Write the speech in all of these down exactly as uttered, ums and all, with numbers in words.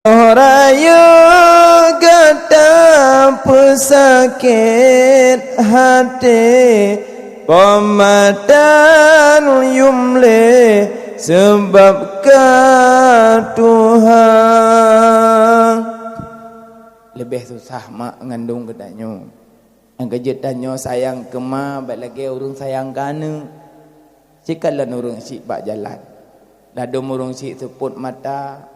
Rayeuk gata peusakét até, peumatan yum lé sabab ka tuha. Leubeh susah mak ngandong geutanyoe. Nyang keujeuet tanyoe sayang keu ma bèk lagèe ureueng sayang keu aneuk. Sikalon ureueng syiek bak jalan, ladôm ureueng syiek seupôt mata,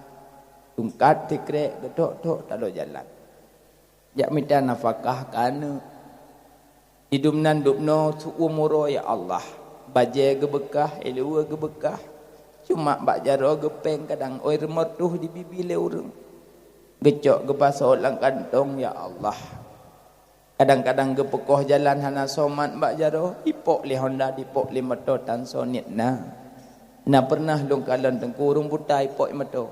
tungkat sikrek geuthok-thok taloe jalan. Jak mita nafakah keu aneuk. Di dum nan dubnoe seu-uem uroe, ya Allah, bajèe geubeukah, ileue geubeukah, cuma bak jaroe geupéng kadang oi rumoh tuh dibibi lé ureueng. Geucok geupasoe lam kantong, ya Allah. Kadang-kadang geupeukoh jalan hana somat bak jaroe, ipok lé honda, dipok lé moto tan soe niet na. Na peureunah lôn kalon teungku ureueng buta ipok moto,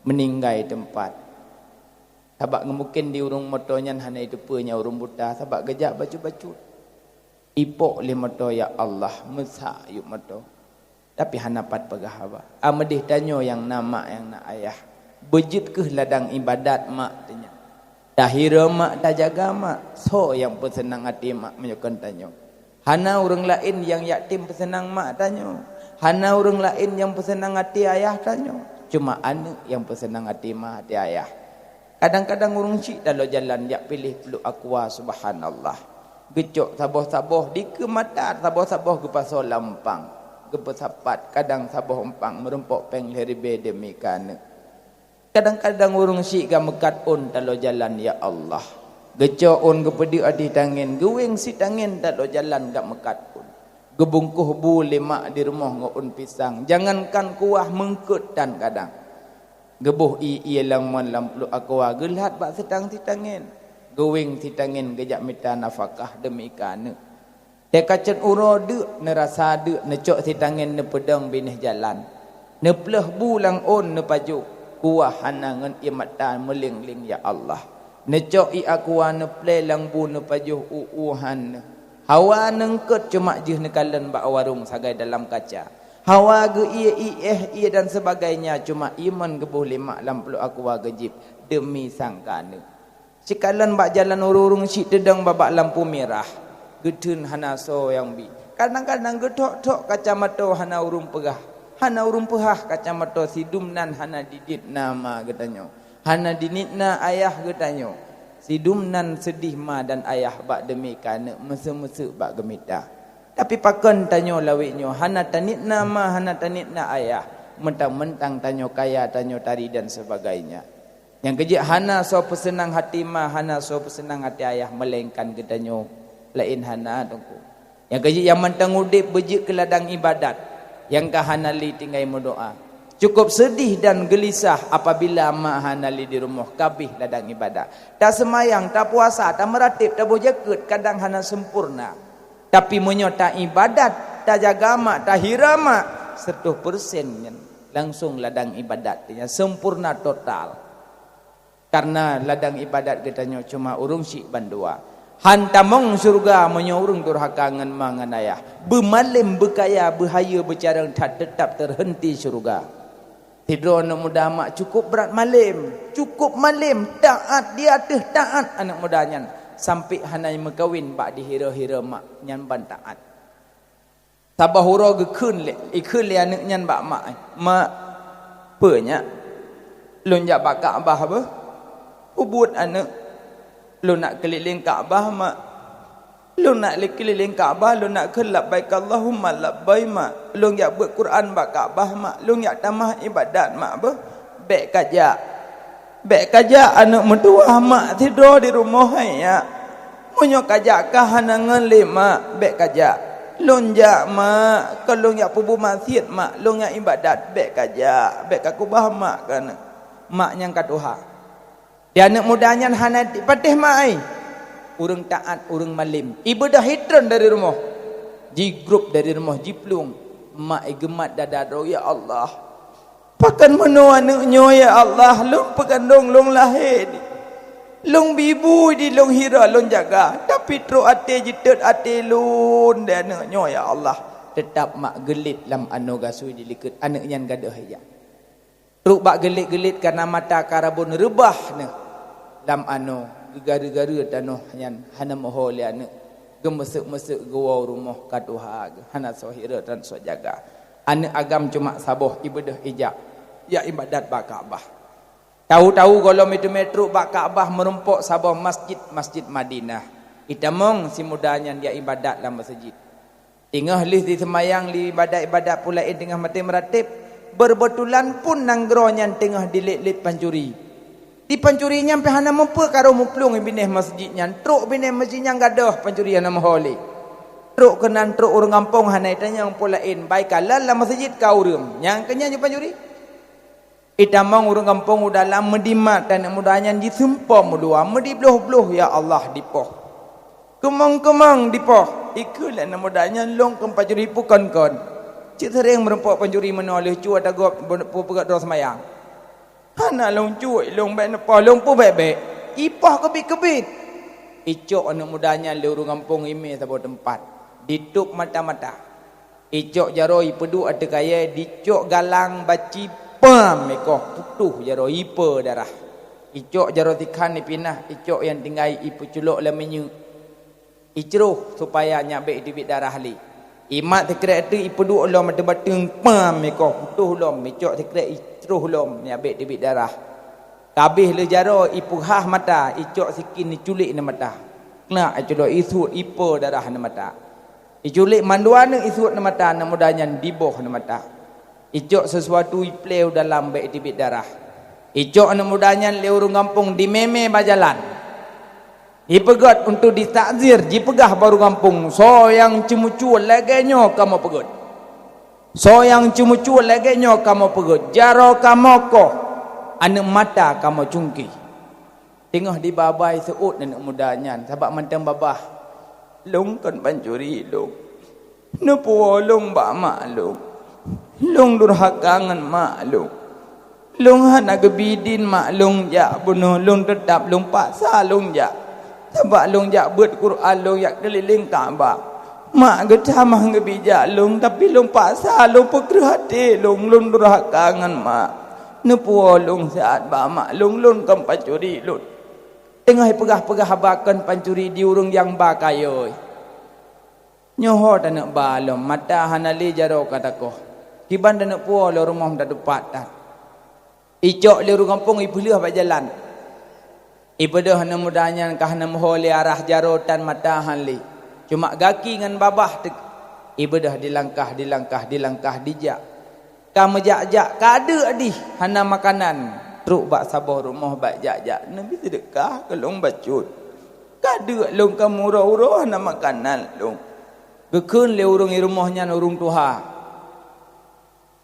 meuninggai teumpat. Sabab geumungken di ureueng moto nyan hana iteupeue nyan ureueng buta, sabab geujak bacut-bacut. Ipok lé moto, ya Allah, meusak yup moto. Tapi hana pat peugah haba. Ameudeh tanyoe nyang na mak, nyang na ayah, beujeuet kheueh ladang ibadat mak teuh nyan. Tahira mak, tajaga mak. Soe nyang peuseunang até mak meunyoe kon tanyoe? Hana ureueng laén nyang jak tem peuseunang mak tanyoe. Hana ureueng laén nyang peuseunang até ayah tanyoe. Cuma aneuk nyang peuseunang até mak, até ayah. Kadang-kadang ureueng syiek taloe jalan jak piléh pluek aqua, subhanallah. Geucok saboh-saboh dikeue mata, saboh-saboh geupasoe lam umpang, geupeusapat, kadang saboh umpang meurumpok péng lhèe ribèe deumi keu aneuk. Kadang-kadang ureueng syiek gak meukat ôn taloe jalan, ya Allah. Geucok ôn geupeudeuek ateueh tangen, geuwéng sitangen taloe jalan gak meukat ôn. Geubungkoh bu lé mak di rumoh ngon ôn pisang, jangankan kuah, meungkeut tan kadang. Geuboh ié-ié lam mon lam pluek aqua, geulhat bak seutang sitangen. Geuwéng sitangen geujak mita nafakah deumi keu aneuk. Teuka cot uroe deuk, neurasa deuk, neucok sitangen neupeudong binéh jalan. Neupleuh bu lam ôn neupajoh, kuah hana ngon ié mata meulieng-lieng, ya Allah. Neucok ié aqua neuplé lam bu neupajoh u-u han. Hawa neungkot cuma jeuh neukalon bak warong sagai dalam kaca. Hawa geu-ié iéh, ié dan sebagainya, cuma ié mon geuboh lé mak lam pluek aqua geujieb deumi sang keu aneuk. Sikalon bak jalan ureueng-ureueng syiek teudong babah lampu mirah, geutheun hana soe nyang bi. Kadang-kadang geuthok-thok kacamato hana ureueng peugah, hana ureueng peuhah kacamato, sidum nan hana diniet na ma geutanyoe, hana diniet na ayah geutanyoe. Sidum nan seudeh ma dan ayah bak deumi keu aneuk, meuseu-meuseu bak geumita. Tapi pakon tanyoe lawét nyoe hana taniet na ma, hana taniet na ayah, mentang-mentang tanyoe kaya, tanyoe tari dan sebagainya. Nyang keujeuet hana soe peuseunang hati ma, hana soe peuseunang hati ayah, melainkan geutanyoe laén hana, Teungku. Nyang keujeuet nyang mantong udeb beujeuet keu ladang ibadat, nyang ka hana lé tinggai meudoa. Cukup seudeh dan geulisah apabila ma hana lé di rumoh, ka abeh ladang ibadat. Taseumayang, tapuasa, tameuratéb, taboh jakeuet, kadang hana sempurna. Tapi meunyoe taibadat, tajaga ma, tahira ma, seratus persen nyan langsung ladang ibadat nyan sempurna total. Karena ladang ibadat geutanyoe cuma ureueng syiek bandua. Han tamong syeuruga meunyoe ureueng durhaka ngon ma ngon ayah. Beumalém, beukaya, beuhayeue, beucarông that, teutap teuhenti syeuruga. Sidroe aneuk muda mak cukup brat malém, cukup malém, taát di ateueh taát aneuk muda nyan, sampai hana meukawen bak dihira-hira mak nyan ban taát. Saboh uroe geukheun lé, ikheun lé aneuk nyan bak mak, "Mak, peue nyak? Lôn jak bak Ka'bah beuh." "Peue buet aneuk?" "Lôn nak keulileng Ka'bah, Mak." "Lôn nak lé keulileng Ka'bah, lôn nak kheun labbaik Allahumma labbaik, Mak. Lôn jak beuet Quran bak Ka'bah, Mak. Lôn jak tamah ibadat, Mak beuh." "Bèk kajak. Bèk kajak aneuk meutuwah, Mak sidroe di rumoh hai nyak. Meunyoe kajak ka hana ngon lé, Mak, bèk kajak." "Lôn jak, Mak. Kon lôn jak peubuet maksiet, Mak. Lôn jak ibadat." "Bèk kajak. Bèk kakeubah Mak keu aneuk." Mak nyang ka tuha. Di aneuk muda nyan hana jipatéh mak ai. Ureueng taát, ureueng malém. Ibeudôh itron dari rumoh. Jigrôp dari rumoh, jiplueng. Mak igeumat dada droe, "Ya Allah, pakon meunoe aneuk nyoe, ya Allah? Lôn peugandong, lôn lahé di, lôn bi bu di, lôn hira, lôn jaga. Tapi trok até, jitot até lôn di aneuk nyoe, ya Allah." Teutap mak geulet lam anoe gasui dilikot, aneuk nyan gadôh ija. Trok bak geulet-geulet kareuna mata ka rabon reubah neuh lam anoe, geugareu-gareu tanoh nyan hana meuho lé aneuëk, geumeuseuk-meuseuk geuwoe rumoh ka tuha geuh, hana soe hireuen soe jaga. Aneuëk agam cuma saboh ibeudôh ijak, jak ibadat bak Ka'bah. Tahu-tahu gohlom iteumé trok bak Ka'bah meurumpok saboh masjid, Masjid Madinah. Itamong si muda nyan jak ibadat lam meuseujid. Teungoh lheueh jiseumayang lé ibadat-ibadat peue laén teungoh maté meuratéb, beureubetulan phon nanggroe nyan teungoh dilét-lét pancuri. Di pancuri nyan pih hana mupeue ka rôh muplueng binéh masjid nyan, trok binéh masjid nyan gadôh pancuri hana meuho lé. Trok keunan trok ureuëng gampông hana itanyong peue laén, bai kalon lam masjid ka ureuëng, nyang keu nyan jipancuri. Itamong ureuëng gampông u dalam meudimat, aneuëk muda nyan jiseumpom u luwa, meudibloh-bloh, "Ya Allah, dipoh! Keumong-keumong dipoh!" Ikheun lé aneuëk muda nyan, "Lôn kon pancuri peue kon-kon. Cit seuréng meurumpok pancuri meunoe lheueh cue ata gob peugöt droe seumayang. Hana lôn cue, lôn bék neupoh, lôn peue bék-bék. Ipoh keubiet-keubiet." Icok aneuëk muda nyan lé ureuëng gampông imé saboh teumpat, ditôb mata-mata. Icok jaroe ipeuduek ateueh kayée, dicok galang baci pam ikoh putôh jaroe ipe darah. Icok jaroe tikhan ipinah, icok nyang tinggai ipeuculok lam minyeuk. Icroh supaya nyak bék iteubiet darah lé. Imat sikrek teuk ipeuduek lom ateueh bateueng pam ikoh putôh lom, icok sikrek icroh lom nyak bék teubiet darah. Kabéh lé jaroe ipeuhah mata, icok sikin iculék neu mata. Keunak iculok isuet ipe darah neu mata. Iculék mandua aneuëk isuet neu mata, aneuëk muda nyan diboh neu mata. Icok sisuatu iplée u dalam bék iteubiet darah. Icok aneuëk muda nyan lé ureuëng gampông dimé-mé bak jalan. Ipeugöt untuk ditakzir, jipeugah bak ureuëng gampông, "Soe nyang ceumeucue lagée nyoe kamoe peugöt. Soe nyang ceumeucue lagée nyoe kamoe peugöt. Jaroe kamoe koh, aneuëk mata kamoe cungké." Teungoh dibabai seuôt aneuëk muda nyan sabab mantong babah, "Lôn kon pancuri lôn. Neupuwoe lôn bak mak lôn. Lôn durhaka ngon mak lôn. Lôn hana geubi idin mak lôn jak bunoe, lôn teutab lôn paksa lôn jak. Sabab lôn jak beuet Quran, lôn jak keulileng Ka'bah. Mak geutamah geubijak lôn, tapi lôn paksa lôn peukreueh até lôn, lôn durhaka ngon mak. Neupuwoe lôn siat bak mak lôn, lôn kon pancuri lôn." Teungoh ipeugah-peugah haba kon pancuri di ureuëng nyang ba kayée. Nyoe ho taneuk ba lom, mata hana lé jaroe ka takoh. Kiban taneuk puwoe lom rumoh tateupat that. Icok lé ureuëng gampông ipeuleueh bak jalan. Ibeudôh aneuëk muda nyan ka hana meuho lé arah jaroe tan mata han lé. Cuma gaki ngon babah teuk. Ibeudôh dilangkah, dilangkah, dilangkah dijak. Ka meujak-jak, ka deuk dih, hana makanan. Trok bak saboh rumoh bak jak-jak, "Neubi seudeukah keu lôn bacut. Ka deuk lôn ka meuuroe-uroe hana makanan lôn." Geukheun lé ureuëng i rumoh nyan ureuëng tuha,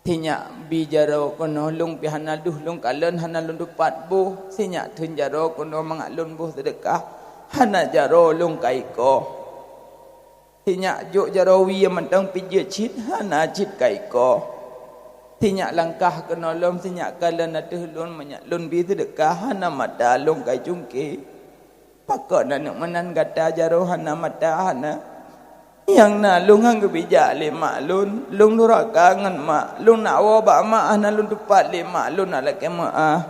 "Sinyak bi jaroe keunoe lôn pih hana deuh lôn kalon hana lôn teupat boh, sinyak theun jaroe keunoe mangat lôn boh seudeukah, hana jaroe lôn ka ikoh. Sinyak jok jaroe wie mantong pih jeuet cit hana cit ka ikoh. Sinyak langkah keunoe lom, sinyak kalon ateueh lôn, meunyak lôn bi seudeukah hana mata lôn ka icungké. Pakon aneuëk meunan gata jaroe hana mata hana? Nyang na lôn han geubijak lé mak lôn, lôn durhaka ngon mak, lôn nak woe bak mak hana lôn teupat lé mak lôn nak lakée meuáh."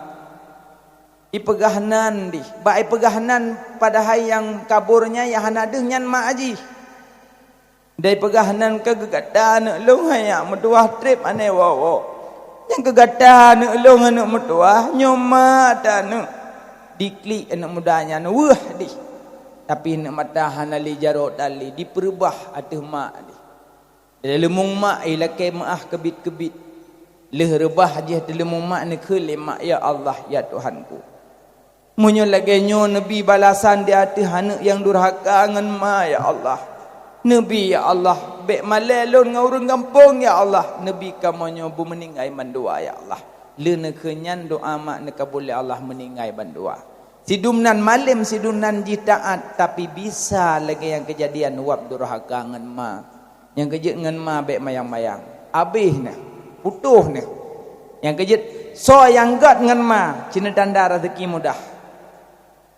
Ipeugah nan dih, bak ipeugah nan padahai nyang kabur nyan nyang hana deuh nyan mak jih. Dan ipeugah nan keu gata aneuëk lôn, hai nyang meutuwah treb aneuk woe-woe. Nyang keu gata aneuëk lôn aneuëk meutuwah, nyoe mak ta aneuëk. Diklik aneuëk muda nyan weueh dih. Tapi aneuëk mata hana lé jaroe tan lé, dipeureubah ateueh mak dih. Teuleumong mak ilakée meuáh keubiet-keubiet. Lheueh reubah jih teuleumong mak neukheun lé mak, "Ya Allah, ya Tuhanku. Meunyoe lagée nyoe neubi balasan di ateueh aneuëk nyang durhaka ngon ma, ya Allah. Neubi, ya Allah, bék malée lôn ngon ureuëng gampông, ya Allah. Neubi kamoe nyoe beumeuninggai mandua, ya Allah." Lheueh neukheun nyan doá mak neukabul lé Allah meuninggai bandua. Sidum nan malém, sidum nan jih taát, tapi bisa lagée nyang keujadian wab durhaka ngon ma. Nyang keujeuet ngon ma bék mayang-mayang. Abéh neuh, putôh neuh. Nyang keujeuet soe nyang gét ngon ma, ci neutanda raseuki mudah.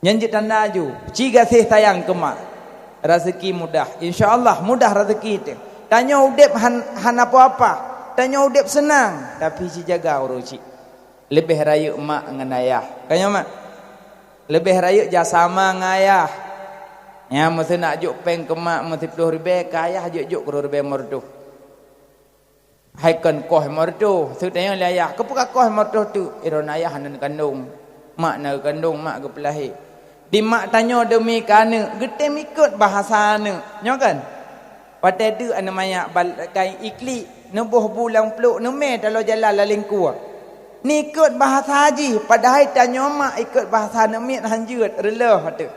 Nyan jeuet tanda aju, ci gaséh sayang keu ma. Raseuki mudah, insya Allah mudah raseuki teuh. Tanyoe udeb han, hana apa-apa, tanyoe udeb seunang, tapi ci jaga uroe cit. Leubeh rayeuk mak ngon ayah. Ka nyoe mak? Leubeh rayeuk jasa ma ngon ayah. Nyan meuseu nak jok péng keu mak meusiploh ribée, keu ayah jok-jok keudroe ribée meureutoh. Hai kon koh meureutoh, seuteungoh lé ayah. Keupeue ka koh meureutoh teuk? Droeneuh ayah hana neukandong. Mak na geukandong, mak geupeulahé. Di mak tanyoe deumi keu aneuk, geutem ikot bahasa aneuk. Nyoe kan? Watée deuek aneuk manyak bal-, kai iklik, neuboh bu lam plok, neumé taloe jalan laleng kuah. Neukot bahasa jih, padahai tanyoe mak ikot bahasa aneuk miet hanjeuet, reuloh teuh.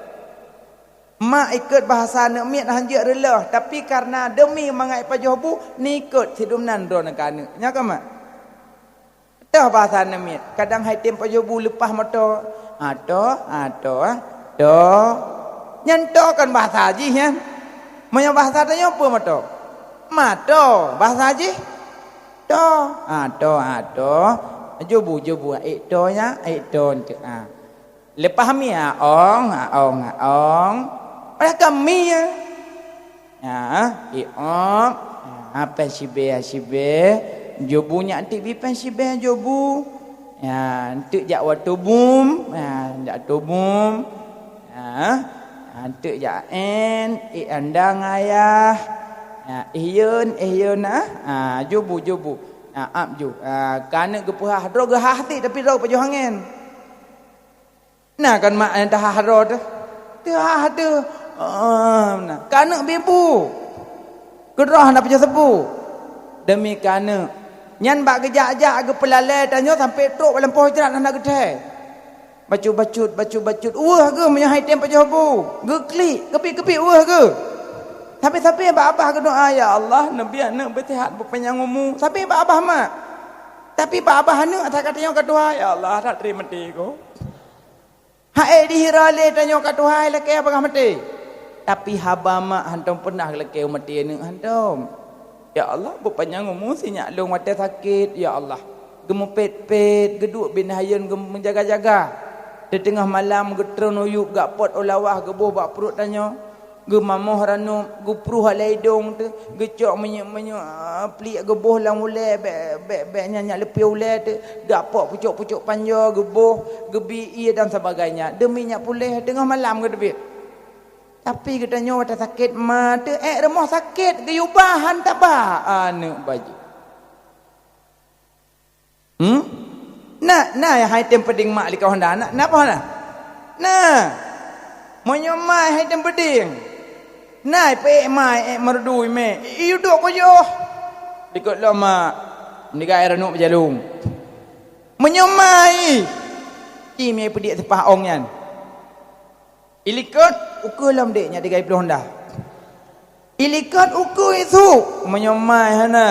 Mak ikot bahasa aneuk miet hanjeuet, reuloh, tapi kareuna deumi mangat pajoh bu, neukot sidum nan droeneuh keu aneuk. Nyoe kan mak? Toh bahasa aneuk miet, kadang hai tem pajoh bu leupah moto. Ha, toh, ha, toh, ha, toh. Nyan toh kon bahasa jih nyan. Meunyoe bahasa tanyoe peue moto? Mato, bahasa jih? Toh, ha, toh, ha, toh. Jobu, jobu, ék toh nyan, ék toh nyan. Ha. Leupah mi, ha, ong, ha, ong, ha, ong. Padahai ka mi nyan. Ya, iop. Ya, péng sibée, sibée. Jobu nyak antik bi péng sibée jobu. Ya, antik jak watée bum. Ya, jak watée bum. Ya, antik jak en, ik andang ayah. Ya, iyeun, iyeun ah. Ha, jobu, jobu. Ha, ap ju. Ha, kaneuk geupeuhah, droe geuhah ti, tapi droe pajoh angén. Na kan mak nyang teuhah droe teuh? Teuhah teuh. Oh, na. Kaneuk bibu. Keudroe hana pajoh sabu. Deumi kaneuk. Nyan bak geujak-jak geupeulalée tanyoe sampoe trok bak lampôh jrat hana geuthée. Bacut-bacut, bacut-bacut. Weueh geuh meunyoe hai tem pajoh bu. Geuklik, keubiet-keubiet weueh geuh. Sabe-sabe bak babah geudoa, "Ya Allah, neubi aneuk beuseuhat beupanyang umu." Sabe bak babah mak. Tapi bak babah aneuk asai ka tanyoe ka tuha, "Ya Allah, that treb maté ko." Hai dihira lé tanyoe ka tuha lakée bagaih maté. Tapi haba mak hantom peunah lakée maté aneuk hantom. Ya Allah, beupanyang umu si nyak lôn watée sakét, ya Allah. Geumupet-pet, geuduek binéh ayeuen geumeujaga-jaga. Di teungoh malam geutreun u yueb gak pot u lawah geuboh bak pruet tanyoe. Geumamoh ranub, geupruh lé idong teuh, geucok minyeuk-minyeuk, ah, pliek geuboh lam ulée, bék, bék, bék nyan nyak leupie ulée teuh, gapok pucok-pucok panjoe geuboh, geubi ié dan sebagainya. Deumi nyak puléh teungoh malam geuteubiet. Tapi geutanyoe watée sakét ma teuh, ék rumoh sakét geuyue ba han taba aneuk bajeue. Hmm? Na, na hai tem peuding mak likot honda. Na, na apa na? Na. Meunyoe mai hai tem peuding. Na, peuék mai, ék meureudu mé. Iudok ku yoh. Likot lom mak. Meudigai ranub beujalung. Meunyoe mai. Ci mé peudiek seupah ong nyan. Ilikot ukeue lom dek nyak digai ploh honda. Ilikot ukeue isuk, meunyoe mai hana,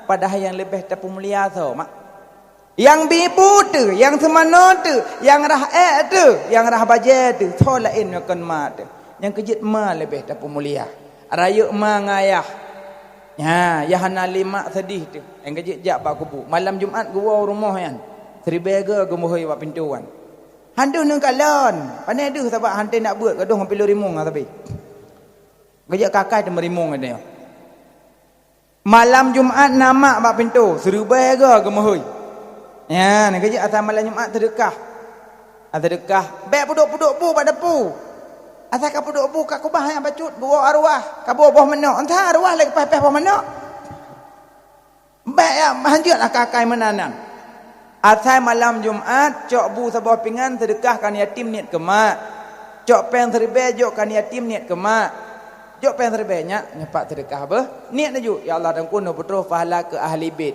padahai nyang leubeh tapeumulia soe, mak? Nyang bibu teuh, nyang seumanoe teuh, nyang rhah ék teuh, nyang rhah bajée teuh, soe laén meukon ma teuh. Nyang keujeuet ma leubeh tapeumulia. Rayeuk ma ngon ayah. Nya, nyang hana lé mak seudeh teuh. Nyang keujeuet jak bak kubu. Malam Jumat geuwoe u rumoh nyan. Seuribée goe geumeuhôi bak pintoe wan. Han deuh neukalon, pane deuh sabab han tém nak beuet, gadôh ngon pilu rimong sabe. Geujak kakai teumeurimong geutanyoe. Malam Jumat na mak bak pintoe, seuribée goe geumeuhôi. Nyan, geujak asai malam Jumat seudeukah. Seudeukah, bék peuduek-peuduek bu bak dapu. Asai ka peuduek bu, ka keubah nyang bacut, geuwoe arwah, ka boh-boh manok. Entah arwah lagée paih-paih boh manok. Bék ya, hanjeuet lah kakai meunan nyan. Asai malam Jumat, cok bu saboh pingan seudeukah keu yatim niet keu mak. Cok péng seuribée jok keu yatim niet keu mak. Jok péng seuribée nyak, nyoe pat seudeukah beuh. Niet laju, "Ya Allah, Teungku, neupeutroh pahala keu ahli bait."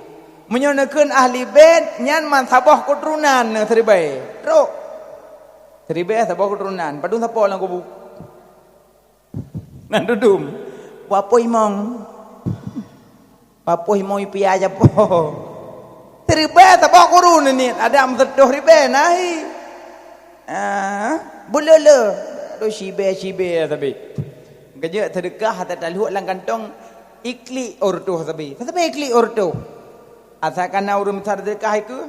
Meunyoe neukheun ahli bait, nyan man saboh keuturonan neuh seuribée. Trok. Seuribée saboh keuturonan, padum sapo lam kubu. Nan dudum. Papoh imong. Papoh imong ipia japo. Seuribée saboh guru neuniet, ada meuseutoh ribée nahi. Ah, beuleu-leu. Aduh, sibée-sibée sabe. Geujak seudeukah, hata taluek lam kantong, iklik ureutoh sabe. Sabe iklik ureutoh. Asai kana ureuëng misar seudeukah ikeue.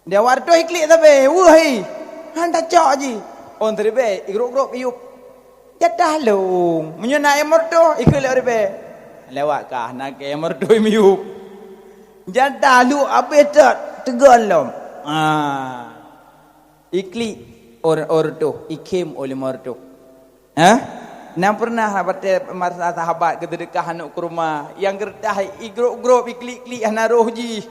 Di awak reutôh iklik sabe, weueh hai. Han tacok jih. Ôn seuribée, igrôp-grôp iyup. Jatah lôn. Meunyoe na éh meureutoh, ikheun lé uribée. Lewat kah, na keu éh meureutoh miyup. Jatah lôn abéh that. Teugon lom. Ah. Iklik or-, ortoh, ikhém oleh ortoh. Hah? Na pernah watée masa sahabat geuseudeukah aneuk kurma, nyang geureutah igrôp-grôp, iklik-klik hana roh jih.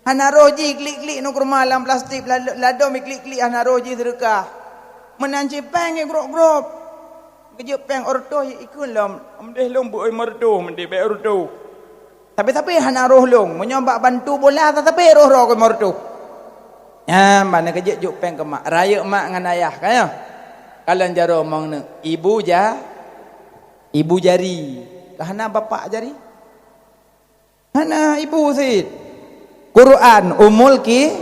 Hana roh jih, klik-klik aneuk kurma lam plastik, la-, ladôm iklik-klik hana roh jih seudeukah. Meunan cit péng igrôp-grôp. Geujeuet péng ortoh ikheun lom, meudeh lôn beu oi meurtoh, meudeh bék ortoh. Tapi-tapi hana roh lôn, meunyoe bak bantu bola sabe roh-roh keu meurtoh. Nyan bak na keujeuet jok péng keu mak, rayeuk mak ngon ayah, ka nyoe. Kalon jaroe mong neuk, ibu ja-, ibu jari. Ka hana bapak jari? Hana, ibu cit. Quran, umul ki-,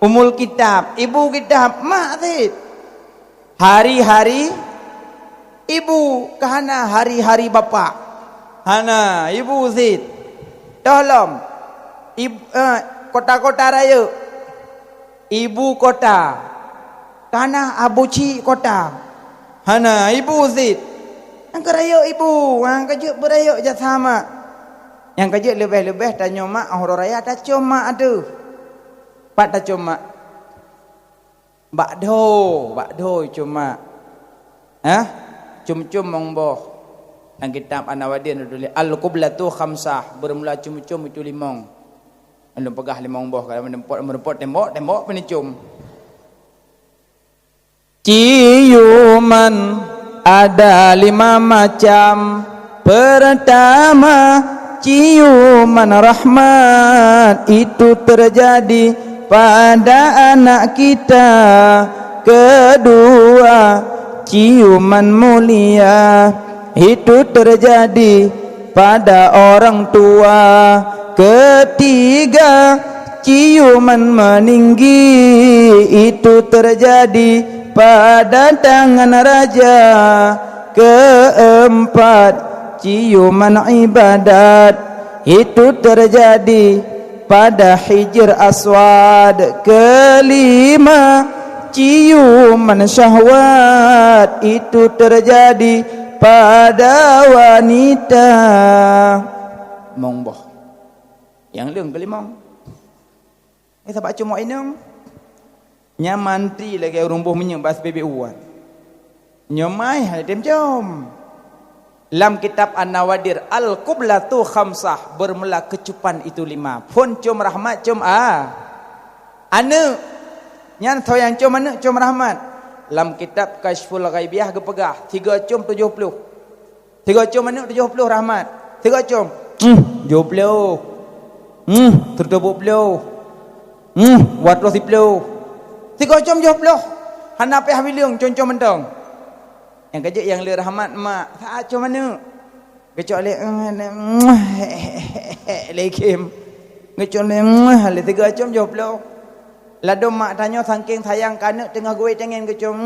umul kitab, ibu kitab, mak cit. Hari-hari ibu, ka hana hari-hari bapak. Hana, ibu cit. Toh lom. Ib-, eh, kota-kota rayeuk. Ibu kota. Ka hana Abu Cik kota. Hana, ibu cit. Nyang keu rayeuk ibu, nyang keu jeuet beurayeuk jasa mak. Nyang keu jeuet leubeh-leubeh tanyoe mak, uroe raya tacom mak ateueh. Pat tacom mak? Bak dho, bak dho com mak. Hah? Com-com mong boh. Lam kitab An-Nawadir tuléh, "Al-qiblatu khamsah", beureumula com-com itu limong. Lôn peugah limong boh, kalau meureumpok, meureumpok tembok, tembok peunicom. Ciuman ada lima macam. Pertama, ciuman rahmat itu terjadi pada anak kita. Kedua, ciuman mulia itu terjadi pada orang tua. Ketiga, ciuman meninggi itu terjadi pada tangan raja. Keempat, ciuman ibadat itu terjadi pada Hijr Aswad. Kelima, ciuman syahwat itu terjadi pada wanita. Mong boh. Nyang leueng keulimong. Eh, sabab cuma inong. Nyan mantri lagée ureuëng boh minyeuk bak S P B U kan. Nyoe mai hana tem com. Lam kitab An-Nawadir, "Al-qiblatu khamsah", bermula kecupan itu lima. Phon com rahmat, com a-, aneuëk. Nyan soe nyang com aneuëk, com rahmat. Lam kitab Kasyful Ghaibiyah geupeugah, sigoe com tujoh ploh. Sigoe com aneuëk tujoh ploh rahmat. Sigoe com, hmm, tujoh ploh. Hmm, sireutôh peuet ploh. Hmm, dua reutôh siploh. Sigoe com tujoh ploh. Hana payah bileueng, com-com mantong. Nyang keujeuet nyang le rahmat mak, saát com aneuëk. Geucok lé, lé khém. Geucok lé, lé sigoe com tujoh ploh. Ladôm mak tanyoe sangking sayang keu aneuëk teungoh geuwé tangen geucom,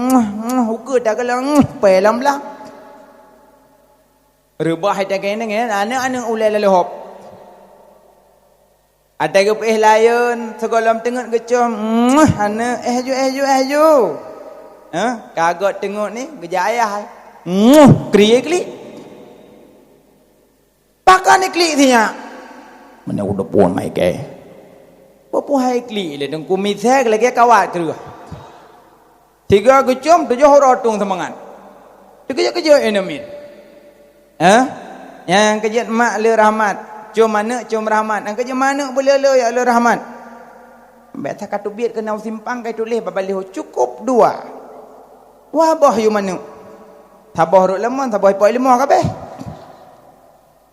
ukeue takalon, pée lam blang. Reubah hai tangen-tangen, aneuëk-aneuëk ulée lalu hop. Atai geupeuéh layeuen, sigohlom teungeut geucom, aneuëk, éh ju, éh ju, éh ju. Hah? Ka göt teungeut ni, geujak ayah. Kriek-kriek. Pakon iklik sinyak? Meunyoe udeb phon mai kée. Peue hai klik lé teungku misée lagée kawat kreueh. Sigoe geucom tujoh uroe tueng seumangat. Teukeujot-keujot inong miet. Hah? Nyang keujeuet mak le rahmat. Com aneuëk com rahmat. Nyang keujeuet mak aneuëk beuleu-leu jak le rahmat. Bék that ka teubiet keunoe simpang ka tuléh bak baliho cukup dua. Dua boh yum aneuëk. Saboh rot lamon, saboh ipok ileumah kabéh.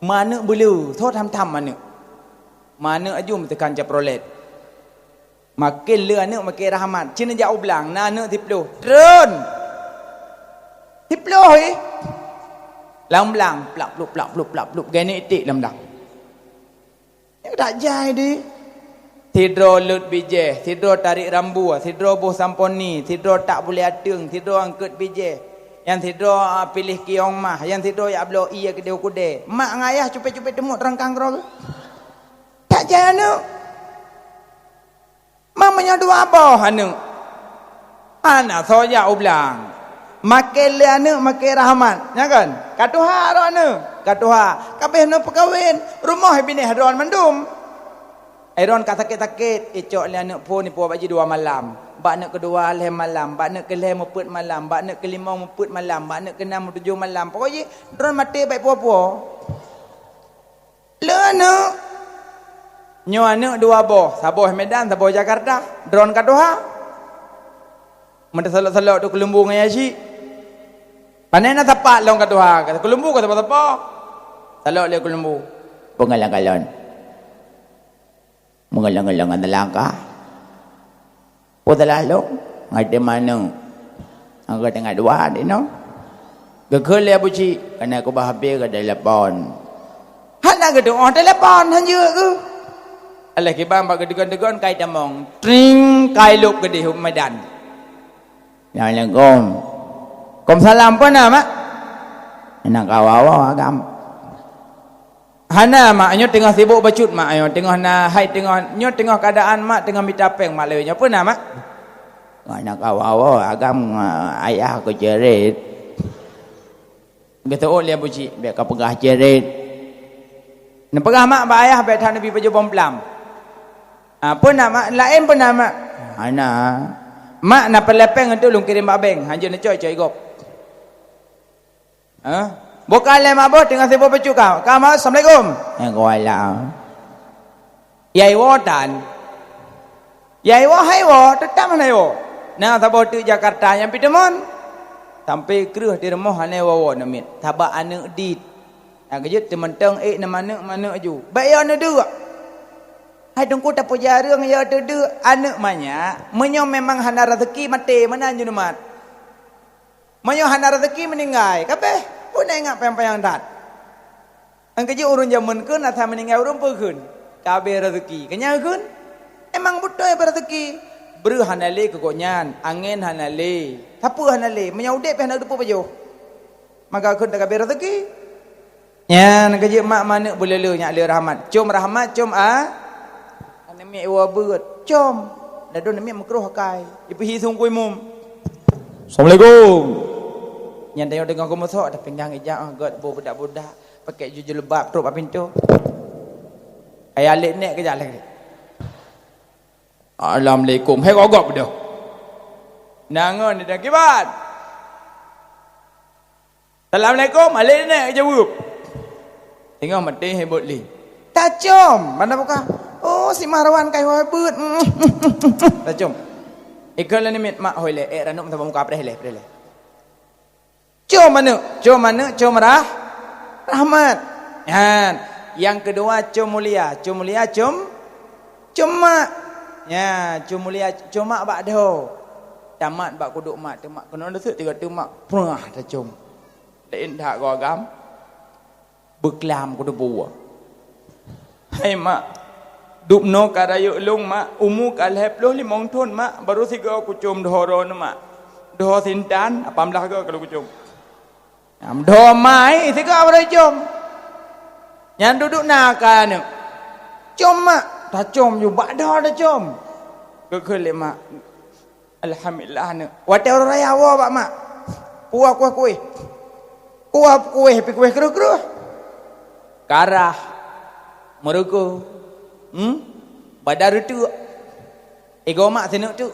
Maneuëk beuleu, soe tham-tham maneuëk. Maneuëk aju meuteukan Chevrolet. Maken le aneuëk maken rahmat. Cit neujak u blang, na aneuëk siploh. Treun! Siploh, eh! Lam blang, plak plup, plak plup, plak plup. Geuneuk iték lam blang. Nyoe tak jai deh. Sidroe leuet bijéh, sidroe tarék rambua, sidroe boh samponi, sidroe tak bulée ateueng, sidroe angkot bijéh, nyang sidroe, ah, piléh kiong mah, nyang sidroe jak bloe ié keudeh u keudée. Mak ngon ayah cupet-cupet teumuk teurangkang keudroe geuh. Tak jai aneuëk. Mak meunyoe dua boh aneuëk. Hana soe jak u blang. Maken le aneuëk maken rahmat, nya kan? Ka tuha droeneuh, ka tuha. Ka béh neupeukawén, rumoh binéh droen mandum. Ai droen ka sakét-sakét, icok lé aneuk phon ipuwoe bak jih dua malam. Bak aneuk keudua lhèe malam, bak aneuk keulhèe meupeue malam, bak aneuk keulimong meupeue malam, bak aneuk keunam meutujoh malam. Pokok jih droen maté bak ipuwoe-puwoe. Le aneuk. Nyoe aneuk dua boh, saboh Medan, saboh Jakarta. Droen ka tuha. Meunyoe salok-salok tu keulumbu ngon yah jih. Pane na sapat lôn ka tuha, ka keulumbu ka sapo-sapo. Salok lé keulumbu. Peungalon-ngalon. Meungalon-ngalon ngon teulangkah. Peue salah lôn? Ngon teuma aneuk. Ngon teungoh dua dinoe. Geukheun lé Abu Cik, kana kubah habéh ka telepon. Hana geuteu'oh telepon, hanjeuet geuh. Alah kiban bak geutegon-tegon kai tamong. Tring, kai lôb geudeh u Medan. Assalamualaikum. Waalaikumsalam, peue na, Mak? Hana kawa-wa agam. Hana, Mak, nyoe teungoh sibok bacut, Mak, nyoe teungoh na hai, teungoh, nyoe teungoh keuadaan, Mak, teungoh mita péng, Mak, lawét nyoe. Peue na, Mak? Hana kawa-wa agam, ayah keuceret. Geuteu'oh lé Abu Cik, bèk kapeugah ceret. Neupeugah mak bak ayah bèk that neubi pajoh bom plam. Ah, peue na mak? Laén peue na mak? Hana. Mak na peureulèe péng untuk lôn kirém bak bank, hanjeuet neucok-cok gob. Hah? Boh ka lé mak boh teungoh sibok bacut ka. Ka mak, assalamualaikum. Waalaikumsalam. Ya iwoe tan. Ya iwoe, hai woe, teutab hana iwoe. Na saboh teuk Jakarta nyang pih teumon. Sampai kreueh di rumoh hana iwoe-woe aneuk miet. Sabab aneuk dit. Nyang keujeuet teumeutong ék neumaneuk-maneuk aju. Bèk yo neudeuk. Hai teungku tapujareueng yo teudeuk aneuk manyak. Meunyoe memang hana raseuki maté meunan jeuet neumat. Meunyoe hana raseuki meuninggai, kabeh pun ingat panyang-panyang that. Nyang keujeuet ureueng jameun kheun asai meuninggai ureueng peue kheun? Kabeh raseuki. Keunyan kheun? Emang beutôi beuraseuki. Breueh hana lé keu gobnyan, angén hana lé, sapeue hana lé, meunyoe udeb pih hana teupeu pajoh. Maka kheun takabeh raseuki. Nyan keujeuet mak maneuk beulele nyak le rahmat. Com rahmat, com a. Aneuk miet iwoe beuet, com. Ladôm aneuk miet meukroh akai. Ipeuhi sungkui mum. Assalamualaikum. Nyan tanyoe deungoe geumeusok, dah pinggang ijak, ah, göt bu budak-budak. Pakai ju jilbab trok bak pintoe. Kaya lét nek keujak lé. Assalamualaikum. Hai gogop dah. Nangon dah kiban. Assalamualaikum. Alek nek jaweueb. Tengok mati hebat li. Tacom. Mana buka? Oh, si Marwan kai hebat. Tacom. Ikon lah nimit mak hoi lé. Eh, ranum sama muka preh lé, preh lé. Com aneuk, com aneuk, com rah-, rahmat. Nyan. Nyang keudua com mulia, com mulia, com, com mak. Nya, com mulia, com mak bak dho. Tamat bak kuduk mak, teumak keunoe deuseuek tiga teumak, prah tacom. Laén that goe agam. Beuklam kuteupeue. Hai mak, dubnoe ka rayeuk lôn mak, umu ka lhèe ploh limong thon mak, barô sigoe kucom dho droeneuh mak. Dho sintan, lapan blah goe ka lôn kucom. Nyang dho mai sigoe barô icom. Nyan duduek na ka aneuk. Com mak, tacom ju bak dho tacom. Geukheun lé mak. Alhamdulillah aneuk. Watèe uroe raya woe bak mak. Kuah kueh-kueh. Kuah kueh pih kueh kreueh-kreueh. Karah. Meurugoe. Hmm? Bada reuteuk. Igoe mak sineuk teuk.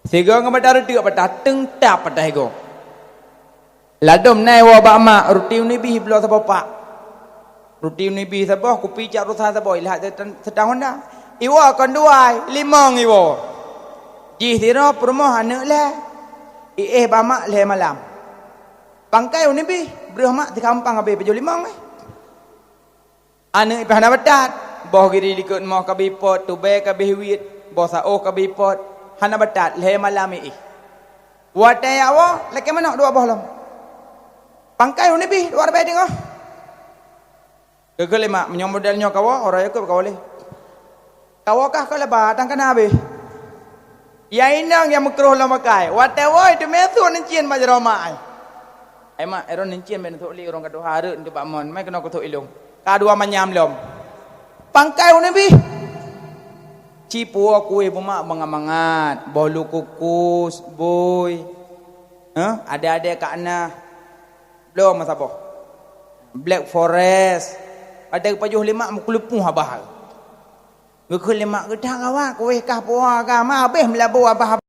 Sigoe ngon bada reuteuk patah teung tap patah igoe. Ladôm na iwoe bak mak, ruti unibih bloe saboh pak. Ruti unibih saboh, kupi cap rusa saboh, ilhat seutang, seutang honda. Iwoe kon duai, limong iwoe. Jih sidroe peurumoh aneuk lhèe. Iéh bak mak lhèe malam. Pangkai unibih, breueh mak sikampang abéh pajoh limong, eh. Aneuk pih hana batat, boh giri likot moh ka bipot, tubèe ka beh wiet, boh saôh ka bipot, hana batat, lhèe malam iéh. Watèe jak woe, lakèe manok dua boh lom. Pangkai unibih, dua ribèe teungoh. Geukheun lé mak, meunyoe model nyoe kawoe, uroe nyoe keuh kawoe lé. Kawoe kah keu laba, tan kana abéh. Ya inong nyang meukroh lom akai, watèe woe teumé sôk neucien bak jaroe mak ai. Ai mak, ero neucien bèk neusôk lé ureueng ka tuha rhot neuteuh bak mon, mai keunoe kusôk ilong. Ka dua manyam lom. Pangkai unibih. Ci puwoe kueh beumak mangat-mangat, boh lu kukus, bui. Hah? Adèe-adèe ka na. Bloe meusaboh. Black Forest. Watèe geupajoh lé mak meukeulupuh haba. Geukheun lé mak geuh, "That gawat, kueh kah puwoe agam, habéh meulabu abah."